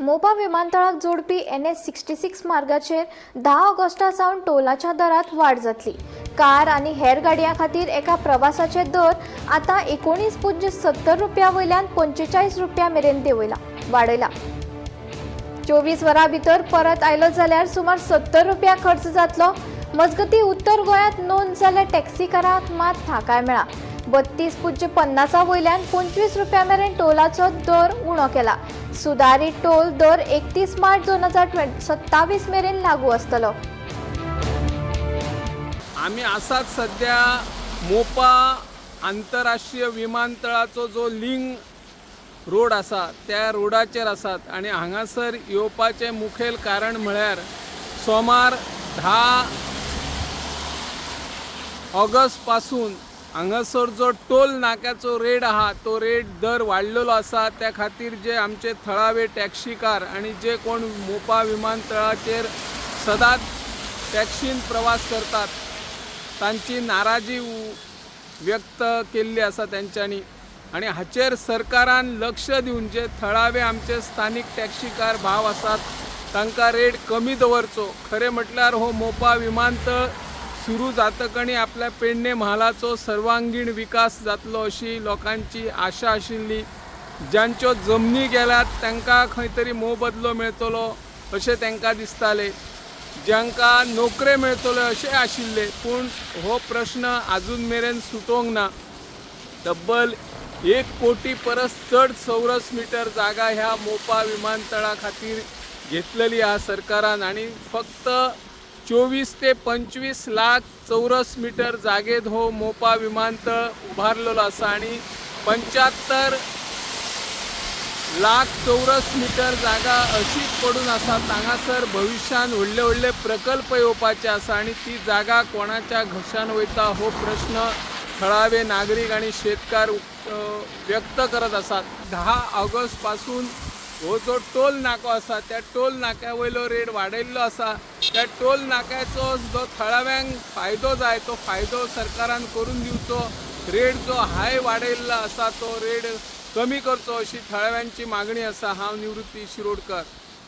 मोपा विमानतळाक जोडपी NH 66 मार्गाचेर 10 Augusta सावन टोलाच्या दरात वाड जातली. कार आनी हेर गाडयां खातीर एका प्रवासाचे दर आतां 19.70 रुपया वयल्यान 45 रुपया मेरेन देंवयला वाडयला. 24 वरां भितर परत आयलो जाल्यार सुमार 70 रुपया खर्च जातलो. मजगतीं, उत्तर गोंयांत नोंद जाल्ल्या टॅक्सीकारांक मात थाकाय मेळ्ळा. 32.50 वयल्यान 25 रुपया मेरेन टोलाचो दर उणो केला. सुदारीत टोल दर 31 मार्च 2027 मेरेन लागू आसतलो. आमी आसात सद्या मोपा आंतरराष्ट्रीय विमानतळाचो जो लिंग रोड आसा त्या रोडाचेर आसात आनी हांगासर येवपाचें मुखेल कारण म्हळ्यार सोमार 10 ऑगस्ट पासून हांगासर जो टोल नाक्याचो रेट आहा तो रेट दर वाडलेलो आसा. त्या खातीर जे आमचे थळावे टॅक्सीकार आनी जे कोण मोपा विमानतळाचेर सदांच टॅक्सीन प्रवास करतात तांची नाराजी व्यक्त केल्ली आसा तेंच्यांनी. आनी हाचेर सरकारान लक्ष दिवन जे थळावे आमचे स्थानीक टॅक्सीकार भाव आसात तांकां रेट कमी दवरचो. खरें म्हटल्यार हो मोपा विमानतळ सुरू जातकणी आपल्या पेडणे म्हालाचो सर्वांगीण विकास जातलो अशी लोकांची आशा आशिल्ली. ज्यांच्यो जमनी गेल्यात तांकां खंय तरी मोबदलो मेळटलो अशें तांकां दिसतालें, जांकां नोकरे मेळटल्यो अशें आशिल्लें, पूण हो प्रश्न आजून मेरेन सुटोवंक ना. तब्बल 1 कोटी परस चड चौरस मिटर जागा ह्या मोपा विमानतळा खातीर घेतलेली आहा सरकारान आनी फक्त 24 ते 25 लाख चौरस मिटर जागेत हो मोपा विमानतळ उभारलेलो आसा आनी 75 लाख चौरस मिटर जागा अशीच पडून आसा. हांगासर भविश्यान व्हडले व्हडले प्रकल्प येवपाचे आसा आनी ती जागा कोणाच्या घशान वयता हो प्रश्न थळावे नागरीक आनी शेतकार व्यक्त करत आसात. 10 ऑगस्ट पासून हो जो टोल नाको आसा त्या टोल नाक्या वयलो रेट वाडयल्लो आसा. त्या टोल नाक्याचो जो थळाव्यांक फायदो जाय तो फायदो सरकारान करून दिवचो. रेट जो हाय वाडयल्लो आसा तो रेट कमी करचो अशी थळाव्यांची मागणी आसा. हांव निवृत्ती शिरोडकर.